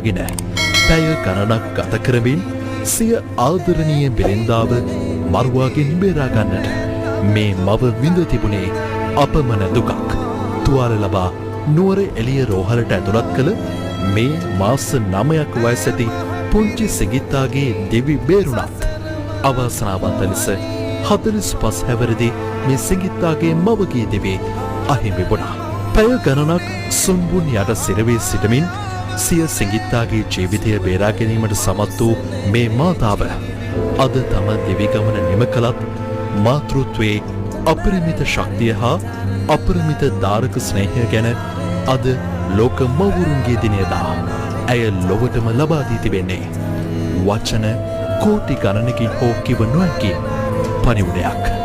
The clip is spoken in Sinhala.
ගෙන පැය ගණනක් ගත කරමින් සිය ආදරණීය බිරින්දාව මරුවාගෙන් බේරා ගන්නට මේ මව විඳ තිබුණේ අපමණ දුකක්. තුවාල ලබා නුවර එළිය රෝහලට ඇතුළත් කළ මේ මාස 9ක් වයස ඇති පුංචි සිඟිත්තාගේ දෙවි බේරුණත්, අවාසනාවන්ත ලෙස 45 හැවිරිදි මේ සිඟිත්තාගේ මවගේ දිවි අහිමි වුණා. පැය ගණනක් සුන්බුන් යට සිරවී සිටමින් සිය සිඟිත්තාගේ ජීවිතය බේරා ගැනීමට සමත් වූ මේ මාතාව අද තම දිවි ගමන නිම කළත්, මාතෘත්වයේ අපරිමිත ශක්තිය හා අපරිමිත දාරක ස්නේහය ගැන අද ලෝක මව්වරුන්ගේ දිනයදා ඇය ලොවටම ලබා දී තිබෙන්නේ වචන කෝටි ගණනකින් හෝ කිව නොහැකි පණිවුඩයක්.